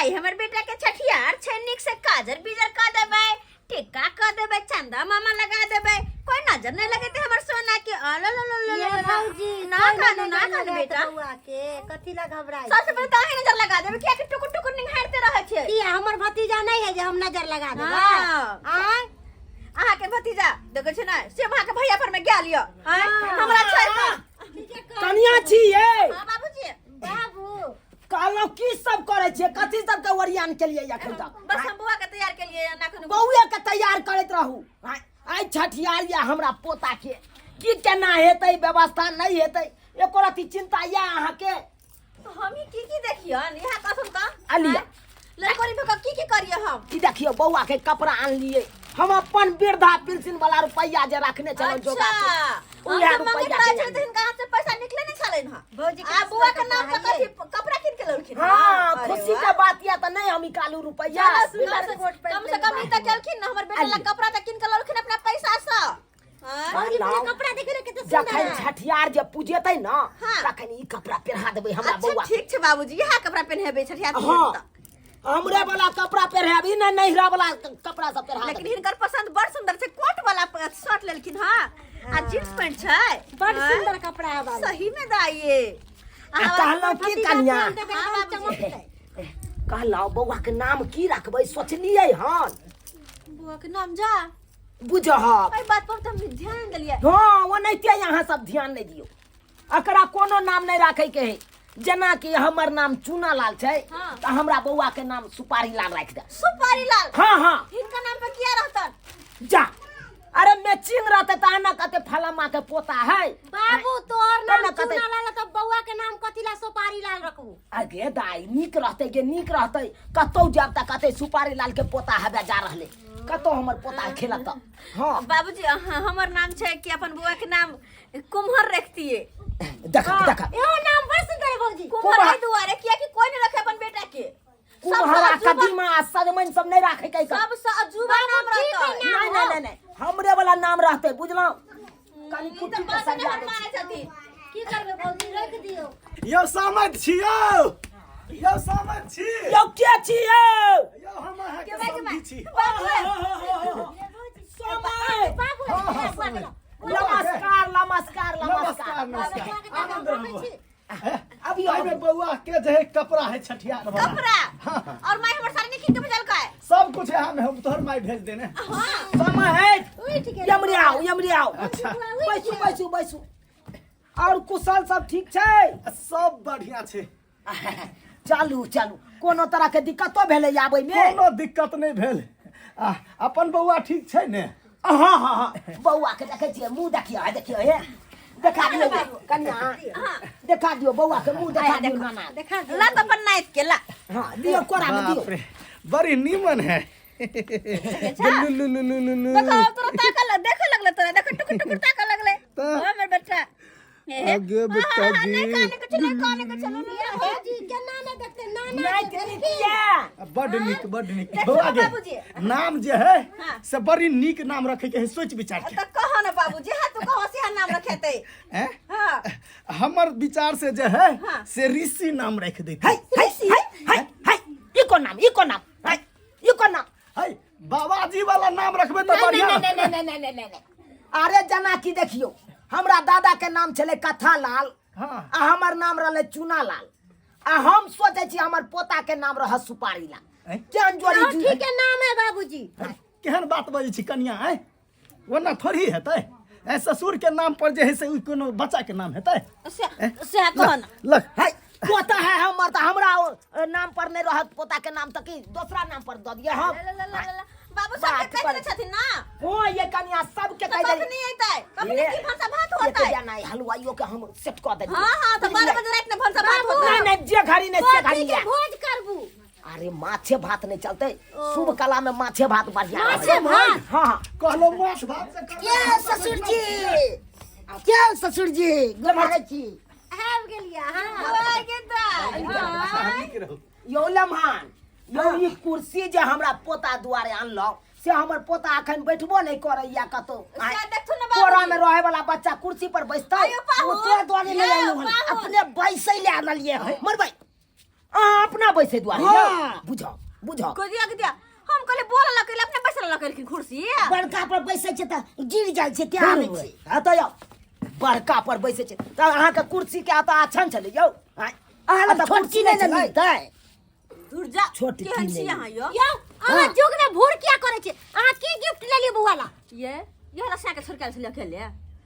आइ हमर बेटा के छठियार छै, नीक से काजर बिजर कऽ देबै, टिक्का कऽ देबै, चंदा मामा लगा देबै, कोई नजर नहीं लगेते हमर सोना के। अल ल ल ल ये ल भौजी, ना कोई कानू, ना नजर कानू लगायत बेटा। बौआ के कथी ला घबराई? सबसे पहिले तऽ अहीं नजर लगा देबै, कियाकि टुकुर टुकुर निहारते रहै छै। की हमर भतीजा नहीं है जे हम नजर लगा देबै? हाँ। आय? अहाँ के भतीजा देखै छै ने, से अहाँ के भैया पर में गेल यऽ आँय, हमरा छोड़ि कऽ। कनिया छी ये? हाँ बाबूजी। बाबू। कहलहुँ की सब करै छियै, कथी सबके ओरियान केलियै एखन तक? बस हम बौआ के तैयार केलियै ना कोनो। बौए के तैयार करैत रहू। आइ छठियार या हमरा पोता के की केना हेतै, व्यवस्था नहि हेतै, एको रति चिंता या अहाँके? तो हम ही की की देखियन इहा कसम त अलिया। लड़कोरी भक की की करिए हम? ई देखियौ, बौआ के कपड़ा आनलियै हम अपन वृद्धा पेंशन वाला रुपैआ जे रखने छलहुँ जोगा के, अच्छा, हम उएह जब मंगैत रुपैआ रहै के छलै तऽ हिनका हाथ से पैसा निकले नहि छलनि हँ। भौजी के आ बौआ के नाम पर कपड़ा कथी कपड़ा कीन के लेलखिन? हाँ, अरे खुशी वाह। के बात यऽ तऽ नहि हम निकालू रुपैआ? चलो, कम से कम ई तऽ केलखिन ने, हमर बेटा ला आइए। कपड़ा तऽ कीन के लेलखिन अपना पैसा से। हाँ? भौजी, लाओ। पूरा कपड़ा देखियो ने कते सुंदर जखन है। छठियार जे पूजेतै ने हाँ। तखन ई कपड़ा पहिरा देबै हमरा अच्छा बौआ। ठीक छै बाबूजी, इएह कपड़ा पहिनेबै छठियार के। हाँ। तऽ हमरे वाला कपड़ा पहिराबी ने, नैहरा वाला कपड़ा सब पहिरा लेकिन देबै। हिनकर पसंद बड़ सुंदर छै, कोट वाला शर्ट लेलखिन हँ आ जींस पैंट छै। बड़ हाँ? सुंदर कपड़ा है बाबू। सही में दाइये। आ कहलहुँ की भतीजा कनिया, पेन देबै, हाँ, एकदम बाबूजी। चमकतै। कहलहुँ बौआ के नाम की रखबै, सोचलियै हन? बौआ के नाम जा बुझहक एहि बात पर तऽ हम ध्यान देलियै। हँ, ओनाहिते अहाँ सब ध्यान नहि दियौ, एकरा कोनो नाम नहि राखै के है। जेनाकि हमर नाम चूना लाल छै हाँ। तऽ हमरा बौआ के नाम सुपारी लाल राखि दे। सुपारी लाल? हाँ हाँ। हिनका नाम पर किया रहतन? जा, अरे मैचिंग रहते तऽ आना कहते फलामा के पोता है। बाबू, तोहर तब नाम ने कहतै। चूना लाल तऽ बौआ के नाम कथी ला सुपारी लाल रखबू? अगे दाई, नीक रहते गे, नीक रहते। कतौ जाब तऽ कहते सुपारी लाल के पोता हवे जा रहले, कतौ हमर पोता खेलत। हाँ बाबूजी, हाँ, हमर नाम छै कि अपन बौआ के नाम कुम्हर रखतिए। देख देख, एहो नाम बड़ सुंदर है भौजी। कुम्हर एहि दुआरे कियाकि कोई नहीं रखे अपन बेटा के। सब कुम्हरा, अजूबा- कदीमा आ सजमनि सब नहि राखे के। सबसँ अजूबा नाम ठीक है रहतै। ना। नहीं नहीं नहीं नहीं, हमरे वाला नाम रहते, बुझलहुँ? कनि ई तऽ कुट्टी के बात नहि सरिया हम दै मानै छी। छथिन। की करबै भौजी, रख दियौ। यौ सामत छी, यौ यौ सामत छी। यौ, के छी यौ? यौ, हम अहाँके के बाई, के समधी छी। समय बाबू, हाँ, हाँ, समय। नमस्कार नमस्कार। नमस्कार नमस्कार। नमस्कार, आनंद रहू। अभी एहिमे बौआ के जे है कपड़ा है छठियार वाला। कपड़ा? हाँ, हाँ। और माई हमर साड़ी नहीं कीन के भेजलकै? सब कुछ यहाँ में हम तोहर माई भेज देने। हाँ। समय है। उठि गेल। यमरी आओ, यमरी आओ। अच्छा। बैसू बैसू बैसू। और कुशल सब ठीक छै? सब बढ़िया छै। चलू चलू, कोनो तरह के दिक्कतो भेलै आबै मे? कोनो दिक्कत नहि भेल। आ अपन बौआ ठीक छै ने? हाँ हाँ हाँ, बौआ के देखै छियै, मुँह देखियौ, है देखियौ, हे देखा दियौ कनिया, देखा दियौ बौआ के मुँह देखा दियौ नाना। देखा दियौ। ला तऽ अपन नाइत के ला। हाँ, दियौ, कोरा में दियौ। बाप रे, बड़ी नीमन है। अच्छा। लु लु लु लु लु। देखो, तोरा ताकल देखे लगले, तोरा देखो टुकुर टुकुर ताकल लगले। तऽ- ओ हमर बेटा। आगे बेटा हाँ, नहीं जी। खाने के चलो, खाने के चलो नहीं। भौजी केना ने देखते नाना नाइत के नीक भेलखिन। यऽ। बड नीक, बड नीक। देखियौ बौआ गे, बाबूजी। नाम जे है हाँ। से बड़ी नीक नाम रखे के है, सोच विचार के। तऽ कहो ने बाबूजी, हाँ तू कहो से नाम रखेते। हैं? हाँ। हमर विचार से जे है हाँ। से ऋषि नाम रख देते। है है है है है, ई कोन नाम, ई कोन नाम है, ई कोन नाम है? बाबाजी वाला नाम रखबे तऽ नहीं, बढ़िया। नहीं नहीं नहीं नहीं नहीं नहीं नहीं, अरे जना की देखियो, हमरा दादा के नाम छलै कथा लाल हाँ। आ हमर नाम रहलै चूना लाल, आ हम सोचै छी हमर पोता के नाम रहत सुपारी लाल। हैं? केहन जोड़ी? हाँ, ठीक है नाम है बाबूजी। केहन बात बजै छी कनिया, आँय? ओना थोड़ी हेतै? ऐ ससुर के नाम पर जे है से उ कोनो बच्चा के नाम हेतै? से से कहो ना। लग है पोता है हमर तऽ हमरा ओ, नाम पर नहीं रहत पोता के नाम तऽ की दोसरा नाम पर दऽ दिए हम? ला, ला, ला, ला, ला। बाबू सबके बात कहि पर- देने छथिन ना? हाँ, ये कनिया सबके तऽ कहि कखनी देलियै। अयतै, कखनी की भनसा भात होतै? एते नहीं, हलवाइयो के हम सेट कऽ देलियै। हाँ हाँ, तऽ 12 बजे राति में भनसा भात होतै। नहीं नहीं, जे घड़ी नहीं से घड़ी कथी के है। भोज करबू? अरे माछे भात नहीं चलते, शुभ कला में माछे भात बढ़िया रहै। माछे भात? हाँ हाँ। कहलो माछ भात से करबै। के ससुर जी, के ससुर जी, गोर लागै छी। आबि गेलियै अहाँ? ओए गे दाइ। अच्छा, नीक रहू। यौ लम्हान यौ, ई कुर्सी जे हमरा पोता दुआरे अनलहुँ से हमर पोता अखन बैठबो नहि करैया कतौ। से देखथुन ने कोरा बाबूजी। में रहे वाला बच्चा कुर्सी पर बैसतै? आयौ पाहुन। ओ तोरा दुआरे नहि यौ अनलहुँ हन। पाहुन। अपने बैसै ले आनलियै हन। मरबै। अहाँ अपना बैसे दुआरे हाँ। यौ। बुझाओ बुझाओ गोदिया के दिया हम कहले बोल लकेल अपने बैसल लकेलखिन कुर्सी। बड़का पर बैसै छै तऽ गिर जाइ छै तें आबै छै। हाँ तऽ यौ बड़का पर बैसै छै तऽ अहाँके कुर्सी के तऽ आछन छलै यौ। आँय, अहाँ लग तऽ छोटकी कुर्सी नहि ने छलै। मिलतै। दूर जा। छोटकी केहन छी नहि। अहाँ यौ? यौ अहाँ जुग में भूर किया करै छी? अहाँ की गिफ्ट लेलियै बौआ ला? ये रस्सा के छोड़के आयल छलियै अकेले।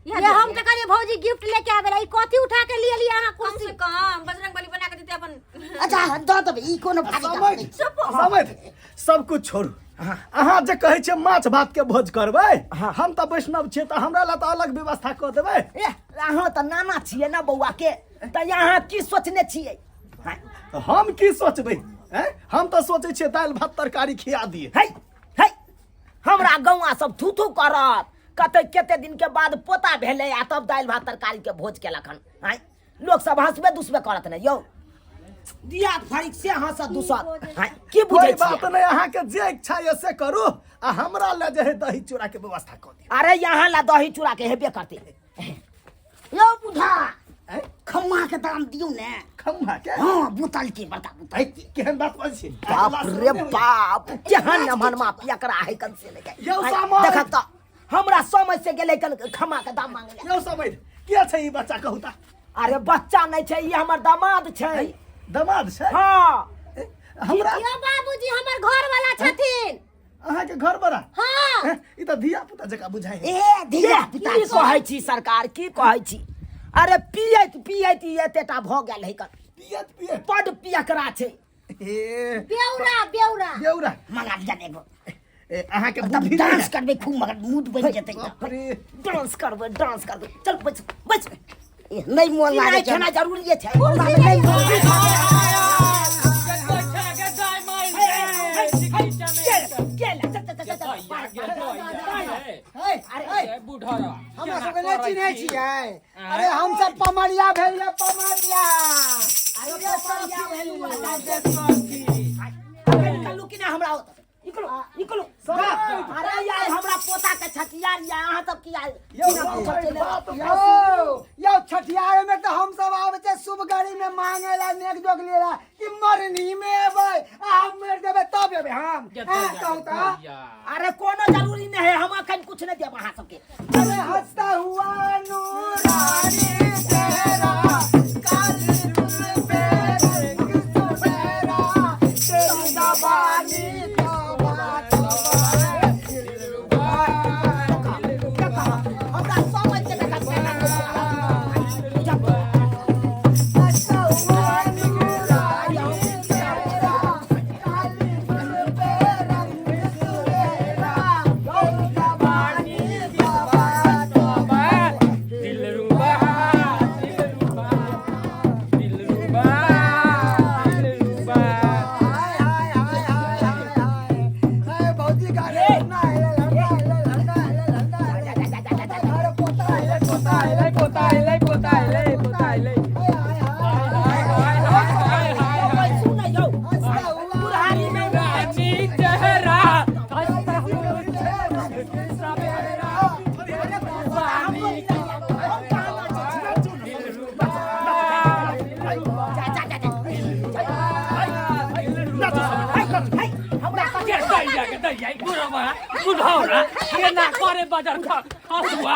ये हम तऽ कहलियै भौजी गिफ्ट लेके आबे ला, ई कथी उठा के लिए लियै अहाँ कम कुर्सी? से कम बजरंग बली बना के देते अपन। अच्छा दऽ देबै, ई कोनो भारी गप समझ नहि। समझ सब कुछ छोड़ू। अहाँ जे कहै छियै माछ भात के भोज करबै, हम तऽ वैष्णव छियै तऽ हमरा ला तऽ अलग व्यवस्था कऽ देबै। ए अहाँ तऽ नाना छियै ने बौआ के, तऽ अहाँ की सोचने छियै? हम की सोचबै? हैं? हम तऽ सोचै छियै दालि भात तरकारी खिया दिए। है है हमरा गौआ सब थू थू करत, कते कते दिन के बाद पोता भेलै आ तब दालि भात तरकारी के भोज केलक हन। आँय लोक सब हंसबे दुसबे करत ने यौ, दिया फरिक से हंसत दुसत। आँय की बुझै कोई बात छियै? नहि, अहाँके जे इच्छा यऽ से करू आ हमरा लए जे है दही चूड़ा के व्यवस्था कऽ दियौ। अरे यहाँ ला दही चूड़ा के हेबे करते। यौ बुढ़ा आँय? खम्मा के दाम दियौ ने। खम्मा के? हाँ बोतल के बड़का बोतल। आँय, केहन बात बजै छी? बाप रे बाप, केहन नमहन माफिया करा है कन से लेके। यौ आँय, सामान। देखत तऽ हमरा समझ से गेलै कन खम्मा के दाम मांगे ला। यौ समझ के छै ई बच्चा कहू तऽ? अरे बच्चा नहि छै, ई हमर दामाद छै। दामाद छै? हाँ। हमरा यौ बाबूजी हमर घर वाला छथिन। अहाँके घर बड़ा? हाँ। ई तऽ धिया पुता जकाँ बुझाइ है। ए धिया पुता की कहै छी सरकार, की कहै छी? अरे पियैत पियैत ई एतेटा भऽ गेल है कन। पियैत पियैत बड पियकरा छै। ए बेउरा बेउरा बेउरा मंगा दिया ने एगो। ए अहाँके तब बुद्धि नहि डांस है। करबै खूब, मगर मूड बनि जेतै तऽ। बाप रे। डांस करबै डांस करबै, चल बैस बैस। ए, नहि मोन लागै छै। खेनाइ जरूरी छै। नहि मोन। हमरा सबके नहि चिन्है छियै? अरे हम सब पमरिया भेलियै, पमरिया। निकलू कि ना हमरा ओतऽ? निकलू निकलू। अरे यार हमरा पोता के छठियार या अहाँ सब की आयल? यौ बिना पूछल चलि बात यौ यौ छठियार में तऽ हम सब आबै छै शुभ घड़ी में मांगे ला, नेक जोग ले ला कि मरनी में एबै आ हम मरि जेबै तब एबै हम। हैं, कहू तऽ। अरे कोनो जरूरी नहीं है, हम अखन कुछ नहीं देब अहाँ सबके। अरे हंसता हुआ नूरानी तेरा काली जुल्फे रंग सुनहरा, तेरी जवानी तौबा तौबा दिलरुबा। हमरा समझ के देखा हंसता हुआ नूरानी तेरा काली जुल्फे रंग सुनहरा, तेरी जवानी तौबा तौबा। दिलरुबा दिलरुबा दिलरुबा दिलरुबा। हाय हाय हाय हाय हाय हाय हाय भौजी गाड़ी ना आइले ना आइले ना आइले ना आइले। अरे पोता आइले पोता आइले पोता आइलै पोता आइलै पोता आइलै। हाय हाय हाय हाय हाय हाय हाय। सुन यौ हंसता हुआ बुढ़ारी में रानी चेहरा बुढ़ौरा ये ना करे बाजार खसुआ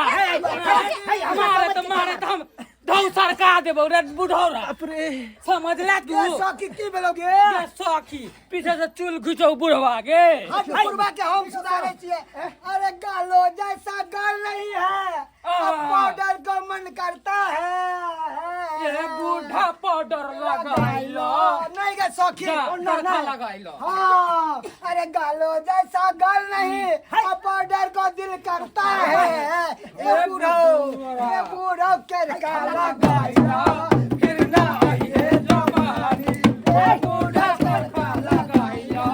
मारे त मारे त हम धौ सरका देबौ रे बुढ़ौरा। बाप रे। समझ ले तू। ये सखी की भेलो गे? ये सखी पीछे से चूल घिचौ बुढ़वा के। हट बुढ़वा के हम सुधारे छियै। अरे गालो जैसा गाल नहीं है, अब पाउडर को मन करता है। ये बूढ़ा पाउडर लगाइलो। नहीं गे सखी, जा, ओ ना, बरखा ना। लगाइलो। हाँ, अरे गालो जैसा गाल नहीं, अब पाउडर को दिल करता है। ये बूढ़ो, ये बूढ़ो के काला लगाइलो, फिर ना आइए जवानी। ये बूढ़ा बरखा लगाइलो,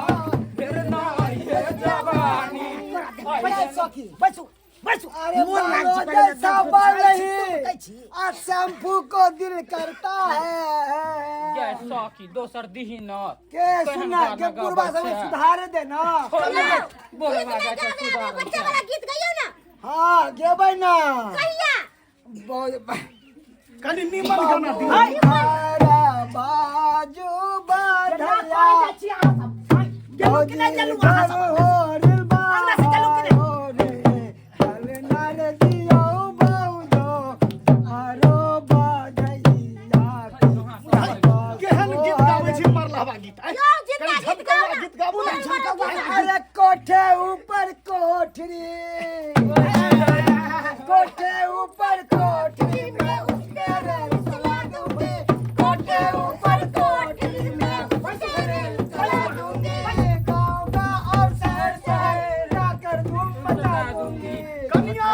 फिर ना आइए जवानी। ये सखी। बैसू बैसू। अरे मोन लाग बालो छै, पहिले जैसा दर्द बाल बुझाइ छै, नहीं, कहै छी। आ शैम्पू को दिल करता है। ये सखी दोसर दिही न के सुना के बुढ़वा सब सुधार दे ना। बुढ़वा गीत के गाबै आबै, सुधार बच्चा वाला गीत गइयौ ना। हाँ गेबै ना। कहिया? बहुत कनि नीमन गाना दियौ। हमारा बाजू जाइ छी अहाँ सब? आँय, गेलहुँ कि नहि गेलहुँ अहाँ सब? अंगना से गेलहुँ कि नहि? केहन गीत गाबै छी मरलहबा गीत आँय? यौ, जिनका कनि गीत झमकौआ गाउ ना। गीत गाबू ने झमकौआ अरे कोठे ऊपर कोठरी, कोठे ऊपर कोठरी में उसके रेल चला दूंगी, कोठे ऊपर कोठरी में उसके रेल चला दूंगी, गाँव का और शहर शहर जाकर धूम मचा दूंगी। कनिया,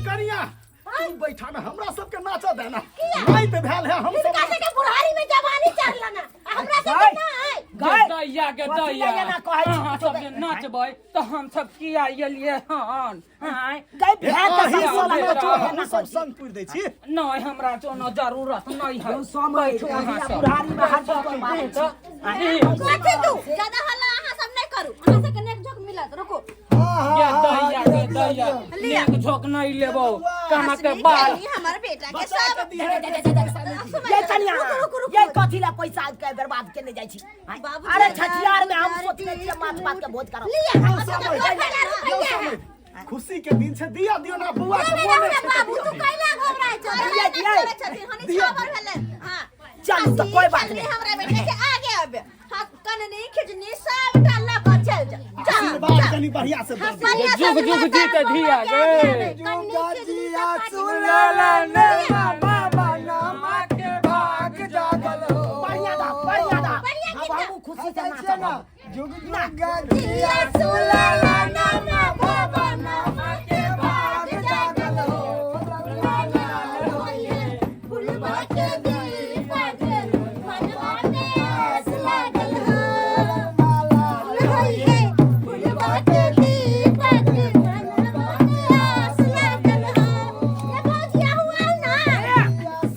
कनिया, तू बैठा ना, हमरा सबके नाचऽ दे ना। राति भेल है हम सब। हिनका सबके बुढ़ारी में जवानी चढ़ल ना, आ हमरा सबके ना है। गए। दैया के कथी दैया, लए एना कहै छी? अहाँ सब जे नाचबै तऽ हम सब किया एलियै हन? आँय? गए भेल तऽ अहीं सब सब सोना नाचू, नाचू, हमहूँ सब संग पुरि दै छी। नहि, हमरा कोनो जरूरत नहि है। यौ समय, बैठू अहाँ सब। बुढ़ारी में हर चीज पर मारै छी। कथी तू ज्यादा हल्ला अहाँ सब नहि करू, अहाँ सबके नेक झोंक मिलत, रुकू। गे दैया, गे दैया, नेक झोंक नहि लेबौ कहाँ के बाल। हंसनी हमर बेटा के बचा सब के दिहे के। ये कनिया, रुकू, रुकू, रुकू। ये कथी ला पैसा के बर्बाद केने जाइ छी? आँय? बाबूजी, अरे छठियार में हम सोचने छियै माछ भात के भोज करब। लिअ, यौ हम समय, सब हजार यौ रुपैआ है। समय, खुशी के दिन छै, दिया दियो ना बौआ के देबै मोने ना छै तऽ बाबू, दिया तू दियौ। कैला घबराइ छौ? दिया, दिया। करै छथिन हनी छावर भेलै। हां, चलू तऽ कोई बात खेलनी नहि। हमरा बेटा के आगे आबे। हां, कननी खिजनी सब टा लऽ कऽ चल जा, जा। आशीर्वाद कनि बढ़िया से दऽ दियौ। बढ़िया से जुग जुग आशीर्वाद जीते दऽ धिया बौआ के गे। आगे आबे। भाग जागल हो। बढ़िया दा, बढ़िया दा। बढ़िया अब गीत गा। हमहूँ खुशी से हँसै छियै नाचब ना? हम। जुग जुग जिया सुलला नामा बाबा नामा के भाग जागल हो। लाल होइए फुलवा के दीपक मनवा में आस लागल हो। फूल होइए, फुलवा के दीपक मनवा में आस लागल हो। ए भौजी, आहू आउ ना।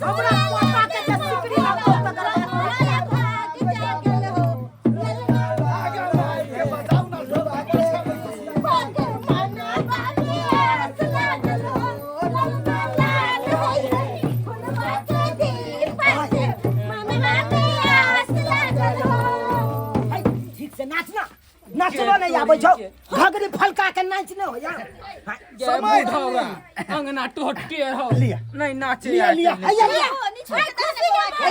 हमरा पोता के जे सिकरी लगतौ तकर बाद भाग जागल हो। आगे के बजाउ ना ढोल, आगे छै। मनवा में आस लागल हो। ललना लाल होइए, फुलवा के दीपक मनवा में आस लागल हो। है, ठीक से नाच ना, नाचलो नहीं आबै छौ, घघरी फलका के नाच नहि होइया। गे समय। बुढ़ौरा, अंगना टोटके हो। लिया। नहि नाचे। लिया, लिया। हैया लिया। निछोड़ के दऽ दे बौआ के।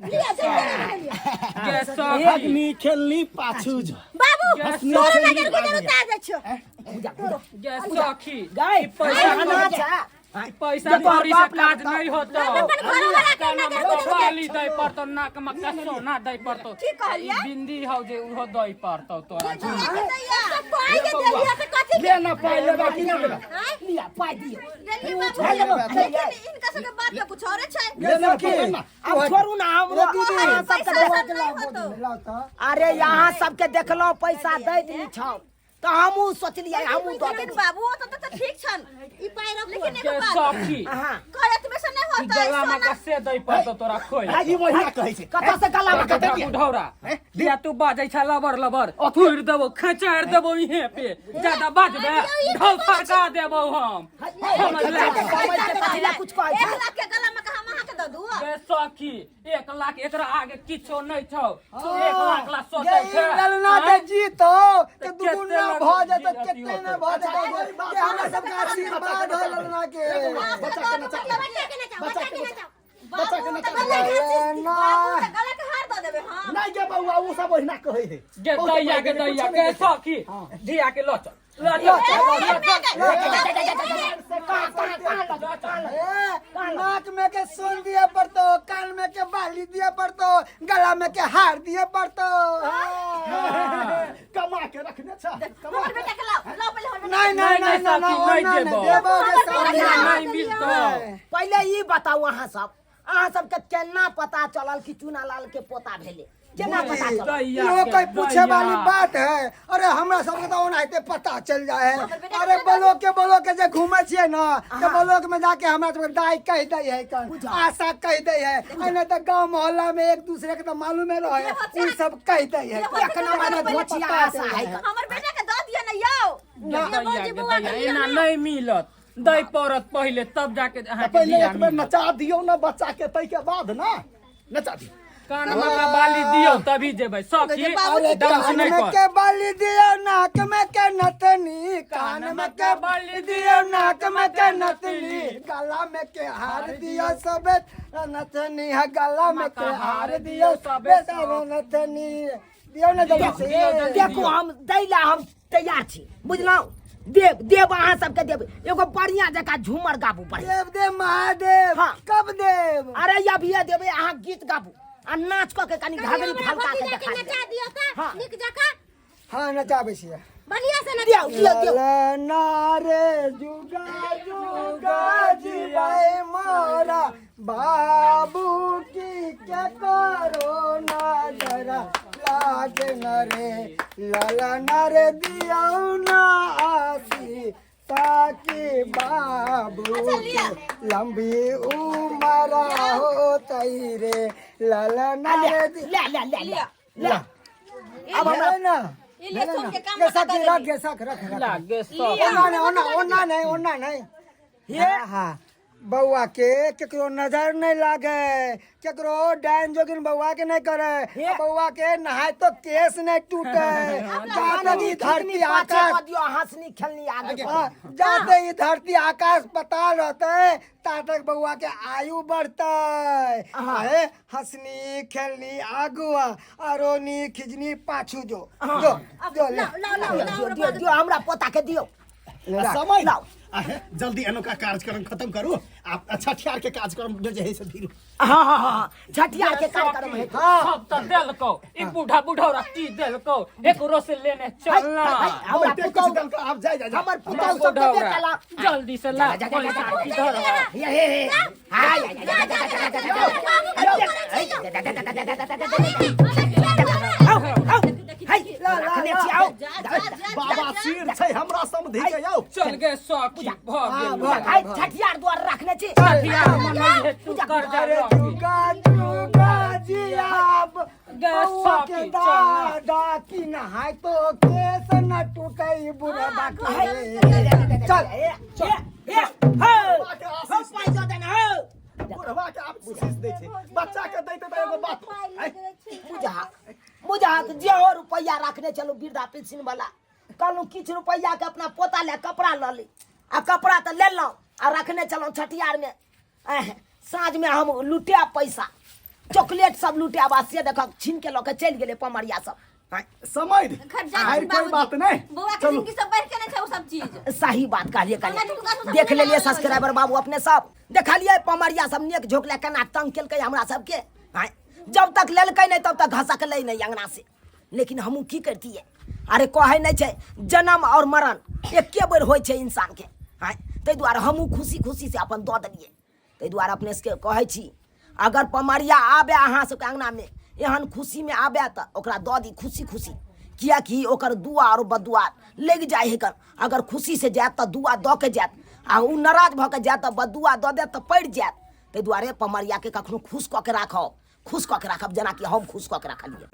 लिअ, जल्दी लिअ। गे सखी, अग्नि खेलनी पाछू जो। बाबू, गे तोरो सखी, नजर गुजर उतार दै छियौ। पूजा, पूजा। गे सखी, गए ई पैसा नाच है। ई पैसा जे तोहर कौड़ी से बाप काज लगतौ। नहीं होतो। अपन घरवाला के नजर गुजर बाली दै पड़तो, नाक में का सोना दै पड़तो। की कहलियै? ई बिंदी हौ जे उहो दै पड़तो तोरा। सब पाइ के देलियै तऽ कथी? ले ना पाइ, लेबा कि नहि लेबा? लिया, पाइ दियौ। देलियै बाबू। है लेबो, है लेकिन इनका सबके बात के कुछ औरे छै। ले ना, पकड़ ना। अब छोड़ू ना हमरो, अहाँ सबके पैसा देखो। सब नहि होतो। अरे यहाँ सबके देखलहुँ पैसा दैत नहि छौ तऽ हमहूँ सोचलियै हमहूँ दऽ लेकिन दै छी। बाबू ओ तऽ ठीक छन ई पाइ रखू। लेकिन गे एगो बात सखी, अहाँ कहत में से नहि ई होतै गला में सोना। का से दै पड़तो तोरा खोल। ई ओहिना कहै छै। कतऽ से गला में कते दिया? बुढ़ौरा, या तू बाजै छ लबर लबर, थुरि देबौ, खचारि देबौ इहे पे। ज्यादा बाजबे ढौ फड़का देबौ हम। समझले? कथी लए कुछ कहै एक छै? लाख के गला में के हम अहाँके दऽ दू? गे सखी, 1 लाख एकरा आगे किछो नहि छौ। तू 1 लाख ला सोचै ये छै? ललना के आँय? जीतो तऽ तऽ दुगुना केते भऽ जेतौ, लगै केते जीत ने भऽ जेतौ जे हमरा सबके आशीर्वाद हो ललना के। बच्चा के नचा, बच्चा के नचाओ, बच्चा के नचाओ। बच्चा के नचा। ए, ना। बाबू तऽ गला के हार दऽ देबै हम। नहि गे बौआ, ओ सब ओहिना कहै है। गे दैया, गे दैया, गे सखी, धिया के लऽ चल, लऽ चल, लऽ चल। ए, नाक में के सोन दिए पड़तो, कान में के बाली दिए पड़तो, गला में के हार दिए पड़तो। हाँ। कमा के रखने छ, कमा हमर बेटा के लाओ, लाओ पहिले हमर बेटा। नहीं नहीं नहीं नहीं, नहीं, सखी, नहीं नहीं नहीं देबो। देबो गे सखी। नहि मिलतौ। पहिले ई बताउ अहाँ सब, अहाँ सबके केना पता चलल कि चूना लाल के पोता भेलै? केना पता चलल? दैया इहो के कोई पूछे वाली दैया। बात है? अरे हमरा सबके तऽ ओनाहिते पता चल जाए है। अरे ब्लॉक के, ब्लॉक के जे घूमे छियै ना, तऽ ब्लॉक में जाके हमरा सबके दाई कहि दै है, कन आशा कहि दै है, आ नहि तऽ गांव मोहल्ला में एक दूसरे के तऽ मालूमे रहे, उ सब कहि दै है। एक नंबर में धोचिया आशा है। हमर बेटा के दऽ दिअ ने यौ। गे दैया, गे दैया, एना नहि मिलत, दै पड़त पहिले, तब जाके अहाँके पहिले धिया एक बेर मिलत। नचा दियौ ने बच्चा के, ताहिके बाद ना नचा दियौ। कान में का बाली दियो तभी जेबै सखी। अरे डांस कान नहीं में कर। के बाली दियो, नाक में के नथनी, कान में के बाली दियो, नाक में के नथनी, गला में के हार दियो सबे नथनी है, गला में के हार दियो सबे नथनी दियो ना जल्दी से। देखो हम दैला हम तैयार छी, बुझलहुँ? देव देव अहाँ सबके देव एगो बढ़िया जकाँ झूमर गाबू बढ़िया। देव देव महादेव। हाँ। कब देव? अरे अभी देबै, अहाँ गीत गाबू आ नाच कऽ के कनि घाघरी हमरा फलका के भतीजा देखा के दिअ। नचा दियो त। हाँ। नीक जकाँ। हाँ नचाबै छियै। बढ़िया से नचा। दियौ दियौ दियौ। ललना रे जुगा जुगा जीवै मोरा बाबू की के करो नजरा लागे न रे, ललना रे दियौ ना आसी ताकि बाबू के लंबी उम्र हो तई रे, ललना रे ले ले ले ले ले। अब हमरा ना ई ले सुन के काम गे बता सखी देली। रख गे सख रख रख। लागे सब। ओना नहीं, ओना ओना नहीं, ओना नहीं। हे हाँ बउआ के केकरो नजर नहीं लागे, केकरो डाइन जोगिन बउआ के नहीं करे, बउआ के नहाए तो केस नहीं टूटे, जाते ही धरती पाछे आकाश कऽ दियौ, हंसनी खेलनी आगे। हाँ, जाते ही धरती आकाश पताल रहते ता तक बउआ के आयु बढ़ते। अरे हंसनी खेलनी आगुआ अरोनी खिजनी पाछू जो जो जो ले। लाओ लाओ लाओ लाओ। दियौ दियौ हमरा पोता के दियौ। ले राख। समय लाओ। आहे, जल्दी एनुका कार्यक्रम खत्म करू आप अच्छा छठियार के कार्यक्रम जे है से धीरू। हाँ हाँ हाँ, छठियार के कार्यक्रम है। सब त देलको ई बूढ़ा बुढ़ौरा की देलको, एकरो से लेने चलना। हमरा बहुते कुछ पुतहु देलको, आप जाय जा जा। हमर पुतहु सब के बेचला। जल्दी से ला पैसा इधर। हे हे हे हाय जा जा जा जा जा जा। रखने छी आओ। बाबा सिर छै हमरा समधि के यौ। चल गे सखी भ गेल। हाय छठियार द्वार रखने छी। छठियार मनई है तू कर जा। अरे जुगा जुगा जियाब गे बउआ के सखी, चल ना। दादा की नहाय तो केस न टूटे बुढ़बा के। चल चल हे हो हो पैसा देना हो। बुढ़वा के आप आशीष दै छै, बच्चा के दैते तऽ एगो बात आइ। बुझा बुझा जे हो रुपैआ रखने चलू वृद्धा पेंशन वाला, कहलहुँ किछु रुपैआ के अपना पोता ले कपड़ा लऽ ली, आ कपड़ा तऽ लेलहुँ आ रखने छलहुँ छठियार में। साँझ में हम लुटायब पैसा, चॉकलेट सब लुटायब, आ से देखक छीन के लऽ के चलि गेलै पमरिया सब। समय खर्चा आइ कोई बाबूजी। बात नहीं। बौआ के चलू। जिंदगी सब बढ़ के नहीं छै उ सब चीज। सही बात कहलिए हमरा कनिया। झुमका सब देख लेलिए नहि सब्सक्राइबर बाबू अपने सब देखलिए पमरिया सब नेक झोंकले केना तंग केलकै हमरा सबके। आँय, जब तक लेलकै नहीं तब तक घसकलै नहीं अंगना से। लेकिन हमहूँ की करतियै, अरे कहै नहीं छै जन्म और मरण एके बेर होइ छै इंसान के। आँय, ताहि दुआरे हमहूँ खुशी खुशी से अपन दऽ देलियै। ताहि दुआरे अपने सबके कहै छी अगर पमरिया आबे अहाँ सबके अंगनामे एहन खुशीमे आबे तऽ ओकरा दऽ दी खुशी खुशी, किएकि ओकर दुआ आओर बदुआ लागि जाइ है। अगर खुशी से जायत तऽ दुआ दऽ के जायत, आ ओ नाराज भऽ के जायत तऽ बदुआ दऽ देत तऽ पड़ि जायत। ताहि दुआरे पमरियाके कखनो खुश कऽ के राखब, खुश कऽ के राखब जेनाकि हम खुश कऽ के रखलियै।